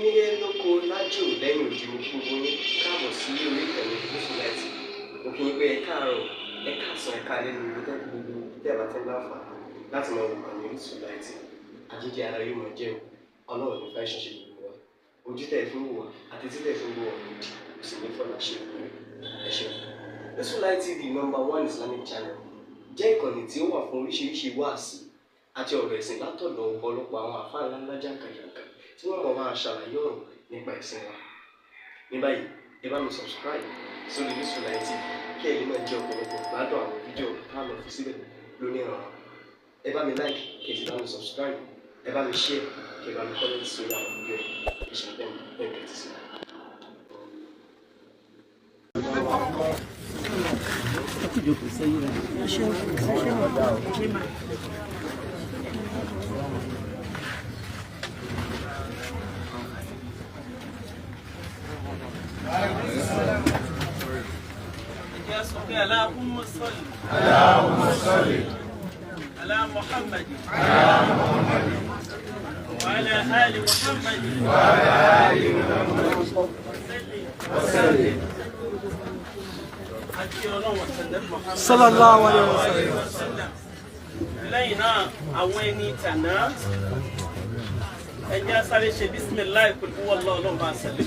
Nílé lóko lájò lẹ́yìn òdì, mo kí gbogbo yín káàbọ̀ sí orí ìkànnì Gúúsù Láìtì. Mo kí yín pé ẹ káàárọ̀, ẹ káàsán, ẹ káalẹ́ ní ibi tẹ́ gbogbo tẹ́ bá ti ń láǹfààní láti máa wò kàn ní Orísun Láìtì. Àjíjẹ ara yóò máa jẹun, Ọlọ́run ní fẹ́ ṣiṣẹ́ gbogbo wa. Ojú tẹ́ ẹ fi ń wò wá àti tí tẹ́ ẹ fi ń wò wá lòdì kò sì ní fọlá ṣe ìwé. Ẹ ṣeun. Orísun Light TV, number one Islamic channel, jẹ́ ìkànnì tí ó wà fún oríṣiríṣi wáàsí àti ọ̀rọ̀ ẹ̀sìn látọ̀dọ̀ ọ̀pọ̀lọpọ̀ àwọn àfáà ńláńlá jàǹkàjàǹkà tí wọ́n mọ̀ máa ṣàlàyé ọ̀rọ̀ nípa ẹ̀sìn wa. Ní báyìí, ẹ bá mi subscribe sórí Orísun Light TV kí ẹ lè máa jẹ ọ̀pọ̀lọpọ̀ gbádùn àwọn fídíò tá a lọ fi síbẹ̀ lónìí ọ̀rọ̀. Ẹ bá mi like, kí ẹ sì bá mi subscribe, ẹ bá mi share, kí ẹ bá mi comment sórí àwọn fídíò yìí. Ẹ ṣe bẹ́ẹ̀ bẹ́ẹ̀ tẹ́tí sí i. اللهم صل، اللهم صل على محمد، على محمد، وعلى آل محمد، وعلى آل محمد، وسلم. Àti Ọlọ́run ọ̀sẹ̀ Muhammad. Sallallahu alayhi wa sallam. Lẹ́yìn náà, àwọn ẹni tàná, ẹ jẹ́ á sáré ṣe bisimilayi kul huwa Allah, Ọlọ́run bá sẹ́lẹ̀.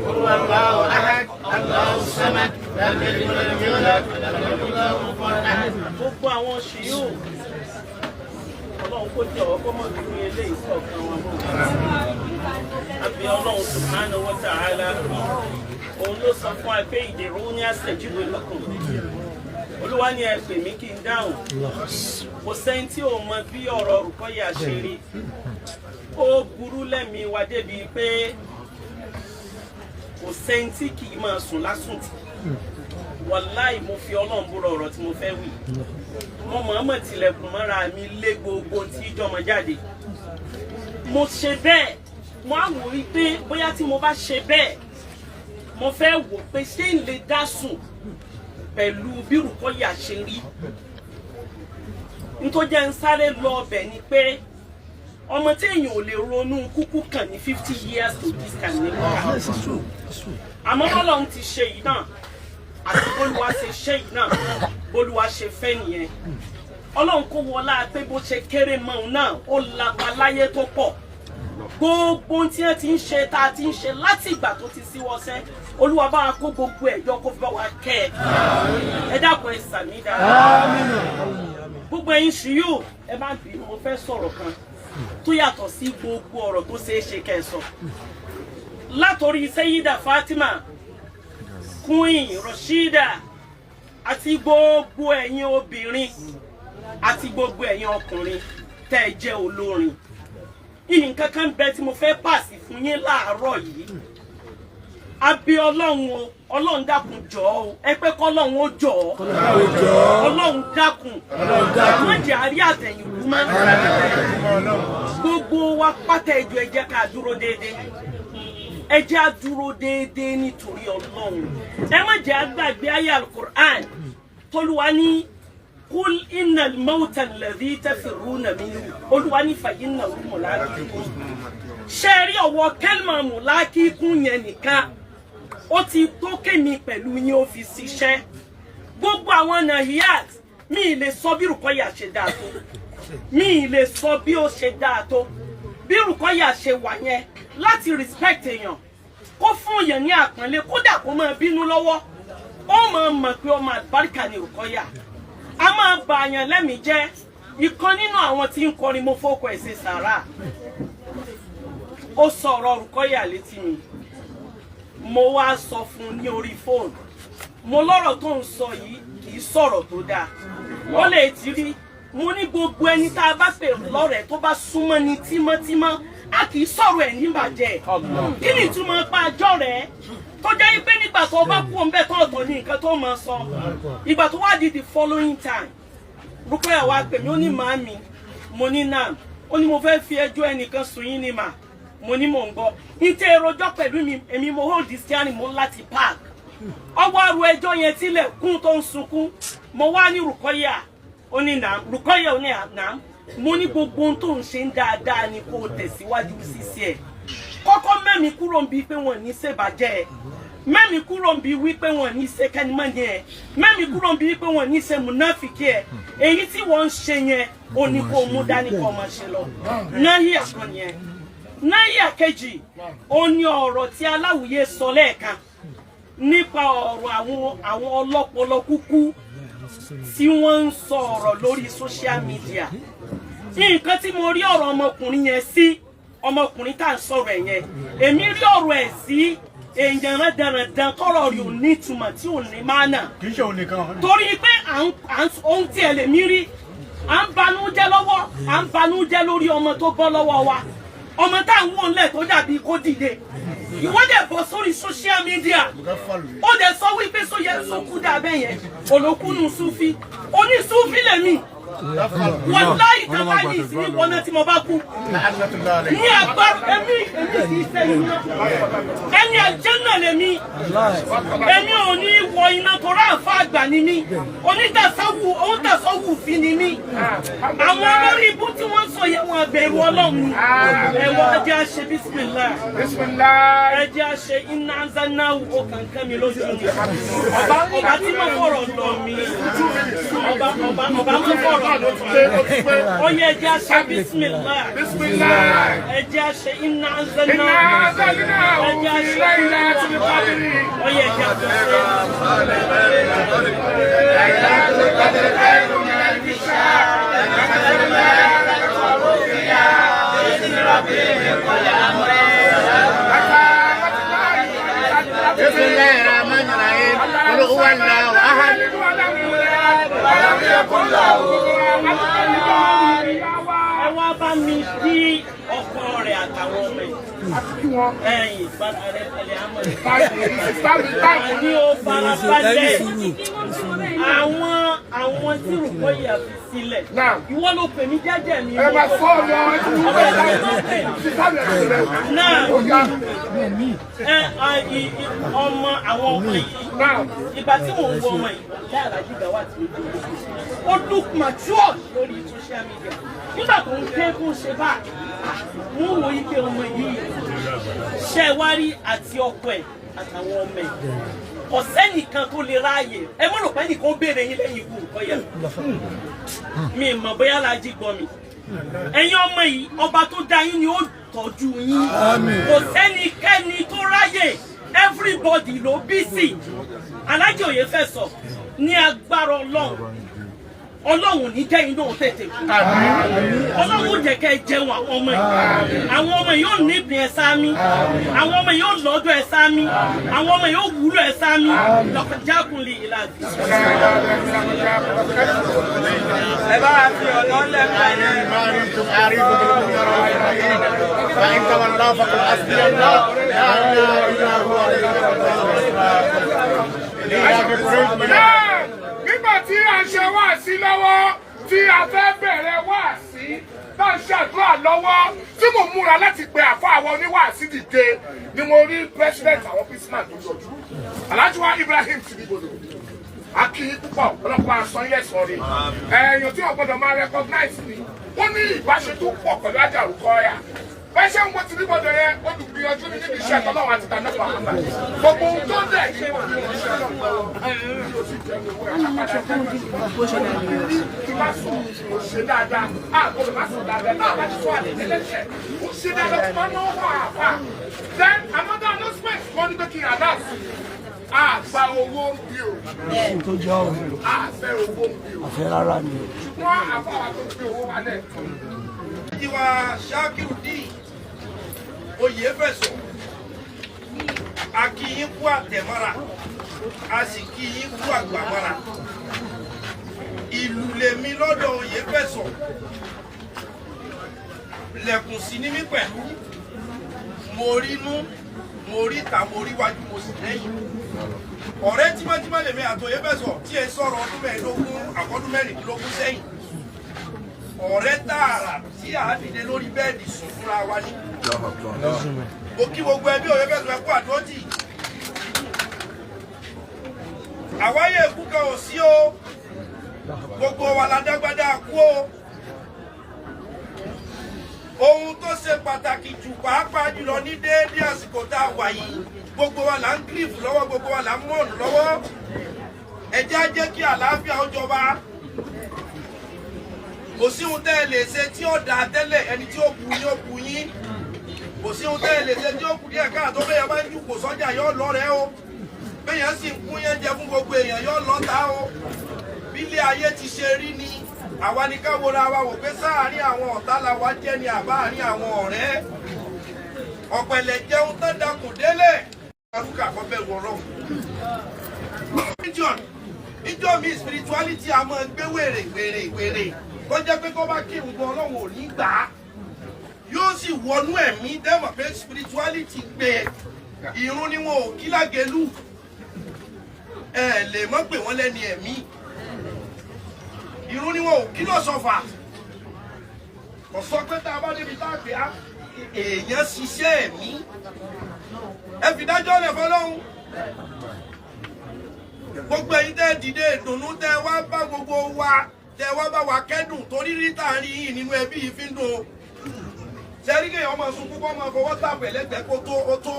هو الله احد، الله الصمد، لم يلد ولم يولد ولم يكن له كفوا احد. Gbogbo àwọn ṣìyó, Ọlọ́run kó jọ̀wọ́ kó mọ̀ sí eléyìí sọ̀kan wọn mọ́. Àbí Ọlọ́run subhanahu wa ta'ala, òun ló sọ fún wa pé ud'uni astajib lakum. Olúwa ní ẹ pè mí kí n dáhùn. Kò sẹ́ni tí ò mọ bí ọ̀rọ̀ Rùkọ́yà ṣe rí. Ó burú lẹ́mìí wa débi pé kò sẹ́ni tí kì í máa sùn lásùntì. Wàláì, mo fi Ọlọ́run búra, ọ̀rọ̀ tí mo fẹ́ wí, mo mọ̀ọ́mọ̀ tilẹ̀kùn mọ́ra mi lé gbogbo tí ìjọmọ jáde. Mo ṣe bẹ́ẹ̀, mo á wò wí pé bóyá tí mo bá ṣe bẹ́ẹ̀, mo fẹ́ wò pé ṣé n lè dá sùn pẹ̀lú bí Rùkọ́yà ṣe rí. Nítorí jẹ́ ń sáré lọ ọbẹ̀ ni pé ọmọ tí èèyàn ò lè ronú kúkú kàn ní 50 years to this time ní kúkà. Àmọ́ bọ́lọ́run ti ṣe yìí náà àti bólúwa ṣe ṣe yìí náà, bólúwa ṣe fẹ́ nìyẹn. Ọlọ́run kó wọlá pé bó ṣe kéré mọ́ òun náà, ó lapa láyé tó pọ̀. Gbogbo ohun tí wọ́n ti ń ṣe, tá a ti ń ṣe láti ìgbà tó ti síwọ́sẹ́, Olúwa bá wa kó gbogbo ẹ̀jọ́, kó fi bá wa kẹ́ ẹ. Ẹ dákun, ẹ sàmì dáadáa. Gbogbo ẹ̀yin ṣìyó, ẹ má bínú, mo fẹ́ sọ̀rọ̀ kan tó yàtọ̀ sí gbogbo ọ̀rọ̀ tó ṣeé ṣe kẹ́ ẹ sọ. Látòrí Sẹ́yídà Fatima, Queen Rashida, àti gbogbo ẹ̀yin obìnrin àti gbogbo ẹ̀yin ọkùnrin tẹ́ ẹ jẹ́ olórin, nǹkan kan bẹ tí mo fẹ́ pàṣẹ fún yín láàárọ̀ yìí. Àbí Ọlọ́run o, Ọlọ́run dákun, jọ̀ọ́ o. Ẹ pé kọ́lọ́run ó jọ̀ọ́. Ọlọ́run dákun, má jẹ́ àrí àtẹ̀yìnkú mọ́. Gbogbo wa pátá, ẹjọ́, ẹ jẹ́ ká dúró déédéé. Ẹ jẹ́ á dúró déédéé nítorí Ọlọ́run. Ẹ má jẹ́ á gbàgbé ayé Alukur'an tolúwa ní kul innal mawta alladhi tafirruna minhu. Olúwa ní fa innahu mulaqikum. Ṣe rí ọwọ́ kẹ́lìmọ̀ mulaqikum yẹn nìkan, ó ti tó kémi pẹ̀lú yín, ó fi ṣiṣẹ́. Gbogbo àwọn nahiyat, mi ì lè sọ bí Rùkọ́yà ṣe dáa tó, mi ì lè sọ bí ó ṣe dáa tó. Bí Rùkọ́yà ṣe wà yẹn, láti respect èèyàn, kó fún èèyàn ní àpọ́nlé, kódà kó máa bínú lọ́wọ́, ó máa mọ̀ pé ọmọ àlùbáríkà ni Rùkọ́yà. A máa bà àyàn lẹ́mìí jẹ́. Ìkan nínú àwọn tí ń kọrin, mo fọ́kọ ẹ̀ ṣe sàrà, ó sọ̀rọ̀ Rùkọ́yà létí mi. Mo wá sọ fún un ní orí fóònù, mo lọ́rọ̀ tó ń sọ yìí kì í sọ̀rọ̀ tó dáa. Ó lè ti rí. Mo ní gbogbo ẹni tá a bá pè lọ́rẹ̀ẹ́, tó bá súnmọ́ ni tímọ́tímọ́, a kì í sọ̀rọ̀ ẹ̀ níbàjẹ́. Kí ni ìtumọ̀ pa àjọ rẹ̀ tó jẹ́ pé nígbà tó bá kú òun bẹ́ẹ̀ tó, ọ̀tọ̀ ní nǹkan tó máa sọ? Ìgbà tó wá di the following time, Rúkọ́yà wá pè mí, ó ní màámi. Mo ní náà. Ó ní mo fẹ́ fi ẹjọ́ ẹnìkan sùn yín ni mà. Mo ní mò ń gbọ́. Ní tẹ́ ẹ pẹ̀lú mi, èmi mo hold the steering, mo láti park. Ọwọ́ àrò ẹjọ́ yẹn tilẹ̀ kún tó ń sunkún. Mo wá ní Rúkọ́yà, ó ní nàm. Rúkọ́yà, ó ní nàm. Mo ní gbogbo ohun tó ń ṣe ń dáadáa ni kó o tẹ̀síwájú sísí ẹ̀. Kọ́kọ́ mẹ́mi kúrò ń bi pé wọ́n ní ṣèbàjẹ́ ẹ̀, mẹ́mi kúrò ń bi wípé wọ́n ní ṣe kẹ́nìmọ́ni ẹ̀, mẹ́mi kúrò ń bi wípé wọ́n ní ṣe mùnáfìkì ẹ̀. Èyí tí wọ́n ń ṣe yẹn, ó ní kó o mú dání, kó o máa ṣe lọ. Náhíà kan yẹn. Náhíà kejì, ó ní ọ̀rọ̀ tí aláwùyé sọ lẹ́ẹ̀kan nípa ọ̀rọ̀ àwọn ọlọ́pọlọ kúkú tí wọ́n ń sọ ọ̀rọ̀ lórí social media. Nǹkan tí mo rí ọ̀rọ̀ ọmọkùnrin yẹn sí, ọmọkùnrin tá à ń sọ̀rọ̀ ẹ̀ yẹn, èmi rí ọ̀rọ̀ ẹ̀ sí èèyàn rándanrandan tọrọ rẹ̀ ò ní ìtumọ̀, tí ò ní máànà. Kì í ṣe òun nìkan. Torí pé à ń ohun tí ẹ lè mí rí, à ń banújẹ́ lọ́wọ́, à ń banújẹ́ lórí ọmọ tó bọ́ lọ́wọ́ wa, ọmọ tá à ń wò ńlẹ̀ tó dàbí kó dìde. Ìwọ dẹ̀ bọ́ sórí social media, ó dẹ̀ sọ wípé sóyẹ sókú dàbẹ́ yẹn, olókùnù súfì, onísúfì lèmi. Wàláyì tàbá ní ìsinmi wọná tí mo bá kú ní agbára. Èmi kì í ṣe iná, ẹni àjẹ́nà lèmi. Èmi ò ní wọ iná torí àfa àgbà ni mí, onítàsọ́wù onítàsọ́wù fi ni mí. Àwọn olórí ibú tí wọ́n sọ yẹn, wọn bẹ̀rù Ọlọ́run ni. Ẹ̀wọ̀n ajé àṣẹ bísímìlá. Bismillah. Ẹ jẹ́ àṣẹ iná anzanáwó. Ó kàǹkàn mi lójú ni. Ọba tí mo fọ̀rọ̀ lọ mi, ọba mo fọ̀rọ̀ lọ mi. Ó yẹ, ẹ jẹ́ àṣẹ bísímìlá. Bismillah. Ẹ jẹ́ àṣẹ iná anzanáwó. إنا أنزلناه في ليلة القدر. Ó yẹ, ẹ jẹ́ àṣẹ. ليلة القدر خير من ألف شهر، تنزل الملائكة والروح فيها بإذن ربهم من كل أمر. بسم الله الرحمن الرحيم، قل هو الله احد. ولم يولد ولم يكن له Ẹ wá bá mi kí ọkọ rẹ̀ àtàwọn ọmọ ẹ̀. Ẹ̀yìn ìgbàlá rẹ̀ pẹ̀lẹ́ àmọ́ ẹ̀ ní ó farabalẹ̀. Àwọn tí Rùkọ́yà fi sílẹ̀, ìwọ ló pè mí jẹ́jẹ́ mi. Ẹ máa sọ ọ lọ, ẹ ti wú bẹ́ẹ̀ Náà ẹ ọmọ àwọn ọmọ yìí, ìgbà tí mò ń wo ọmọ yìí láì alájí gàwá tí ó look mature lórí social media nígbà tó ń ké kó ṣe bá mú wo ike ọmọ yìí ṣe wá rí àti ọkọ ẹ̀ àtàwọn ọmọ ẹ̀. Kò sẹ́nìkan tó lè ráàyè. Ẹ mọ̀ rò pé ẹnìkan ó béèrè yín lẹ́yìn ikú Rùkọ́yà. Mi mọ̀ bóyá alájí gbọ́ mi. Ẹ̀yin ọmọ yìí, ọba tó dá yín ni ó tọ́jú yín. Kò sẹ́nikẹ́ni tó ráyè, everybody ló busy. Alájì òye fẹ́ sọ ní agbára Ọlọ́run, Ọlọ́run ní jẹ́ inú tètè kú. Ọlọ́run jẹ́ kẹ́ ẹ jẹun àwọn ọmọ yìí. Àwọn ọmọ yìí ó nípìn ẹ sáámi, àwọn ọmọ yìí ó lọ́dọ̀ ẹ sáámi, àwọn ọmọ yìí ó wúlò ẹ sáámi lọ́kọ̀jákùnlé ìlàjì. Ẹ bá wa fi ọ̀nà lẹ́ẹ̀kan yẹn. ما دمتم أعرف بالكم فإن تولوا فقل حسبي الله لا إله إلا هو عليه توكلت. Náà nígbà tí a ń ṣe wáàsí lọ́wọ́, tí a fẹ́ bẹ̀rẹ̀ wáàsí, tá a ń ṣàdúrà lọ́wọ́, tí mo múra láti pe àfọ àwọn oníwáàsí dìde, ni mo rí president àwọn businessman tó yọjú, Alhaji wa Ibrahim Tìbíbodò. Akíyí púpọ̀, ọlọ́pàá aṣọ yẹ̀ sọ̀rí ẹ̀yàn tí wọ́n gbọ́dọ̀ máa recognize ni. Ó ní ìbáṣe tó pọ̀ pẹ̀lú Àjàrúkọ́yà. Bẹ́ẹ̀ ṣe ń wo Tìbíbodò yẹn, olùgbìyànjú ní níbi iṣẹ́ tọ́lọ́wọ́ àti tànàpà. Gbogbo ohun tó dẹ̀ ṣe wọ́n fi ránṣẹ́ lọ́wọ́ ló sì jẹ́ owó ẹ̀ lápàdé. Tí bá sọ kò ṣe dáadáa, a gbọ́dọ̀ má sọ dáadáa náà, bá ti sọ àlè lẹ́lẹ́sẹ̀ kò ṣe dáadáa tó máa ń náwó àfà. Then another announcement, wọ́n ní pé kí n announce, a gba owó ń bí o, a fẹ́ owó ń bí o. Àfẹ́ rárá ni o. Ṣùgbọ́n àfọwà tó gbé owó wálẹ̀. Ìwà Ṣakiru D Oyèfẹ̀sọ̀, a kí yín kú àtẹ̀mọ́ra, a sì kí yín kú àgbàmọ́ra. Ìlú lèmi lọ́dọ̀ Oyèfẹ̀sọ̀, lẹ̀kùn sí ní mí pẹ̀lú. Mo rí inú, mo rí ìta, mo rí wájú, mo sì lẹ́yìn. Ọ̀rẹ́ tímọ́tímọ́ lèmi àti Oyèfẹ̀sọ̀ tí ẹ sọ̀rọ̀ ọdún 15 àkọ́dún 16 sẹ́yìn. Ọ̀rẹ́ tààrà tí a dìde lórí bẹ́ẹ̀dì sùn fúnra wa ní. Mo kí gbogbo ẹbí Oyèfẹ̀sọ̀, ẹkú àdójì. Àwáyé ikú kan ò sí o, gbogbo wa la dágbádá kú o. Ohun tó ṣe pàtàkì jù, pàápàá jùlọ ní déédéé àsìkò tá a wà yìí, gbogbo wa là ń grieve lọ́wọ́, gbogbo wa là ń mourn lọ́wọ́. Ẹ jẹ́ á jẹ́ kí àlàáfíà ó jọba. Kò sí ohun tẹ́ ẹ lè ṣe tí ó dáa tẹ́lẹ̀, ẹni tí ó bu yín ó bu yín. Kò sí ohun tẹ́ ẹ lè ṣe tí ó kù díẹ̀ káàtó. Bẹ́ẹ̀ bá ń jù kò sọ́jà, yóò lọ́rẹ̀ẹ́ o. Bẹ́ẹ̀ sì ń kún yẹn jẹ fún gbogbo èèyàn, yóò lọ́ta o. Bílé ayé ti ṣe rí ni àwa ni ká wọra wa wò pé sáàárín àwọn ọ̀tá la wá jẹ́ ni àbáàrin àwọn ọ̀rẹ́. Ọ̀pẹ̀lẹ̀ jẹun tán dakùn délẹ̀. Arúgbó àkọ́ bẹ̀rù Ọlọ́run. Religion ìjọ mi, spirituality a máa gbé wèrè wèrè wèrè tó jẹ́ pé kó bá kírun gan, Ọlọ́run ò ní gbà á. Yóò sì wọnú ẹ̀mí dẹ́mọ̀ pé spirituality gbé. Ìrun ni wọn ò kí lágẹ̀lú, ẹ lè mọ́ pé wọ́n lẹ́ni ẹ̀mí. Ìrun ni wọn ò kí lọ́sọ̀fà. Kò sọ pé tá a bá débi tá a pè á, èèyàn ṣiṣẹ́ ẹ̀mí. Ẹ fi dájọ́ lẹ̀ fọlọ́hún. Gbogbo ẹ̀yin tẹ́ dìde ìdùnnú, tẹ́ wá bá gbogbo wa, tẹ́ wá bá wa kẹ́dùn, torí rí tá a rí yìí nínú ẹbí yìí fi ń dùn o. Sẹ́rí kéèyàn máa sunkún, kó máa fọwọ́ tàpẹ̀ lẹ́gbẹ̀ẹ́ kó tó ó tó.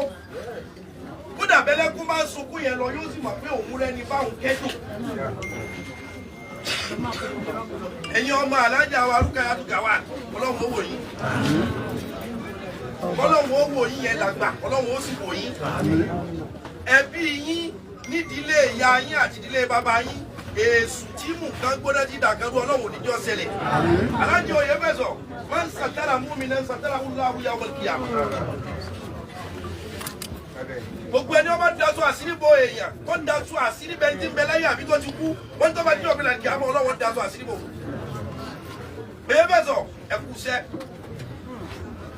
Kódà bẹ́lẹ́kún bá ń sunkún yẹn lọ, yóò sì mọ̀ pé òun rẹ́ni báwọn kẹ́dùn. Ẹ̀yin ọmọ alájà wa Rúkàyátù Gawat, Ọlọ́run ó wò yín. Ọlọ́run ó wò yín yẹn làgbà, Ọlọ́run ó sì wò yín. Ẹbí yín nídìílé ìyá yín àti ìdílé bàbá yín, èsù tí mú nǹkan gbóná tí dàgẹ́rú, Ọlọ́run oníjọ́ ṣẹlẹ̀. Alájọ òye fẹ̀sọ̀ wọ́n ń sàtàrà mú mi náà ń sàtàrà wúlò àwùyá wọn kìyà. Gbogbo ẹni wọn bá daṣọ àṣírí bo èèyàn, tó daṣọ àṣírí bẹ́ẹ̀ tí ń bẹ láyé àbí tó ti kú, wọ́n tó bá dín ọ̀gbìn àti àmọ́ Ọlọ́run daṣọ àṣírí bo. Òye fẹ̀sọ̀, ẹ kú iṣẹ́.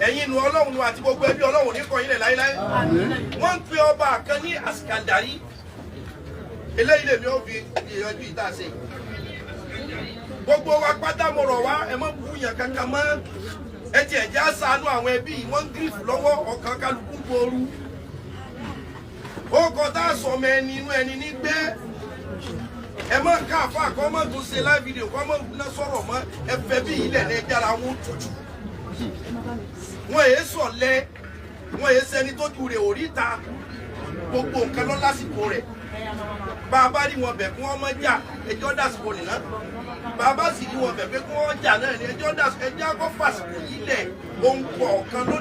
Ẹ̀yin nu Ọlọ́run nu àti gbogbo ẹbí, Ọlọ́run ní kọ̀yìn lẹ̀ láéláé. Wọ́n ń pe ọba kan ní Àsìkàndàrí. Eléyìí lèmi ó fi ìyànjú ìta ṣe. Gbogbo wa pátá, mo rọ̀ wá, ẹ má bu yàn kankan mọ́. Ẹ tiẹ̀ já ṣàánú àwọn ẹbí yìí, wọ́n ń grieve lọ́wọ́, ọkàn kálukú gbooru. Ó kọ tá a sọmọ ẹni inú ẹni ní gbé. Ẹ má ká àfa kọ́ mọ́ tó ṣe live video kọ́ mọ́ ná sọ̀rọ̀ mọ́. Ẹ fẹ́ bí ilẹ̀ ní ẹjára wọn tutù. Wọn èé sọ̀lẹ̀, wọn èé sẹni tójú rẹ̀ òríta. Gbogbo nǹkan lọ lásìkò rẹ̀. Bá a bá rí wọn bẹ̀ kí wọ́n má jà, ẹjọ́ dàsìkò nìyẹn. Bá a bá sì rí wọn bẹ̀ pé kí wọ́n jà náà ni, ẹjọ́ dàsìkò. Ẹjọ́ akọ́ fàsìkò yìí lẹ̀. Ohun kọ̀ọ̀kan ló